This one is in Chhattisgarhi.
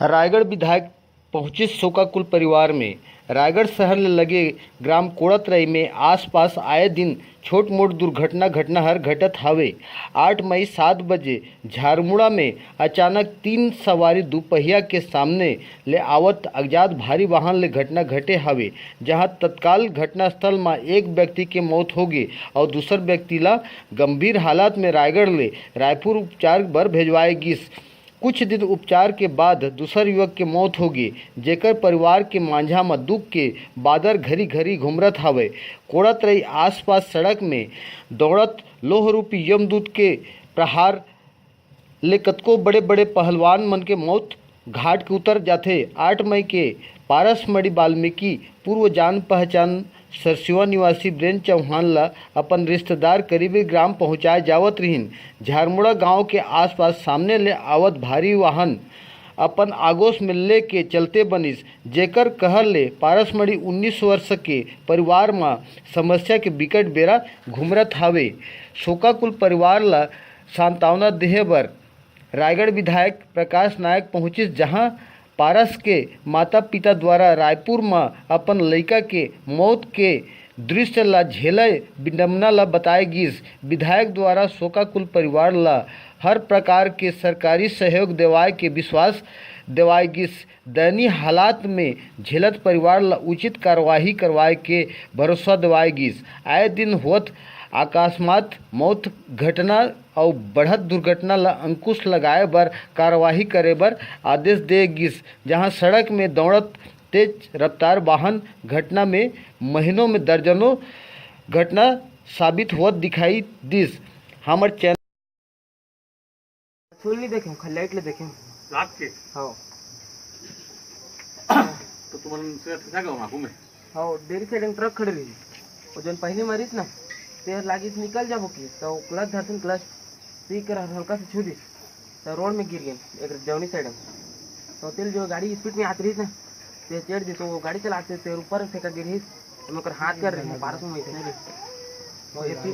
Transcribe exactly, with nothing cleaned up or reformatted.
रायगढ़ विधायक पहुंचिस शोकाकुल परिवार में। रायगढ़ शहर ले लगे ग्राम कोड़ातराई में आसपास आए दिन छोट मोट दुर्घटना घटना हर घटत हवे। आठ मई सात बजे झारमुड़ा में अचानक तीन सवारी दुपहिया के सामने ले आवत अज्ञात भारी वाहन ले घटना घटे हवे, जहां तत्काल घटनास्थल म एक व्यक्ति के मौत होगे और दूसर व्यक्ति ला गंभीर हालात में रायगढ़ ले रायपुर उपचार बर भेजवाए गिस। कुछ दिन उपचार के बाद दूसर युवक के मौत होगे, जेकर परिवार के मांझा म दुख के बादर घरी घरी घुमरत हवय। कोड़ातरई आसपास सड़क में दौड़त लोहरूपी यमदूत के प्रहार ले कतको बड़े बड़े पहलवान मन के मौत घाट के उतर जाथे। आठ मई के पारसमढ़ी वाल्मीकि पूर्व जान पहचान सरसिवा निवासी ब्रेन चौहान ल अपन रिश्तेदार करीबी ग्राम पहुंचाए जावत रिहिन। झारमुड़ा गांव के आसपास सामने ले आवत भारी वाहन अपन आगोश में ले के चलते बनिस, जेकर कहर ले पारसमढ़ी उन्नीस वर्ष के परिवार म समस्या के बिकट बेरा घुमरत हावे। शोकाकुल परिवार ल सांत्वना देहे बर रायगढ़ विधायक प्रकाश नायक पहुंचिस, जहां पारस के माता-पिता द्वारा रायपुर म अपन लइका के मौत के दृश्य ला झेलय विडंबना ला बताए गिस। विधायक द्वारा शोकाकुल परिवार ला हर प्रकार के सरकारी सहयोग देवाए के विश्वास देवाए गिस। दयनीय हालात में झेलत परिवार ला उचित कार्यवाही करवाए के भरोसा देवाए गिस। आए दिन होत अकस्मात मौत घटना अउ बढ़त दुर्घटना ला अंकुश लगाए बर कार्यवाही करे बर आदेश दे गिस, जहां सड़क में दौड़त तेज रफ्तार वाहन घटना में महीनों में दर्जनों घटना साबित होत दिखाई दिस। हमर चैनल छुल नहीं देखे, खाली लाइट ले देखे। रात के? हाँ। तो तुमन से थका गवा आगू में? हाँ, डेरी साइड में ट्रक खड़े रही। वो जौन पहले मारिस ना, तेर लागिस निकल जाबो कि, तो क्लच धरतिन, क्लच पी कर हल्का से छू दिस, तो रोड में गिर गए एक जौनी साइड में। तो तेल जो गाड़ी स्पीड में आत रही ना, ते चढ़ दी, तो वो गाड़ी चलाते तेर ऊपर फेंका गिर रही, तो मैं ओकर हाथ कर रही, पारस में वैसे नहीं रही। तो ये फिर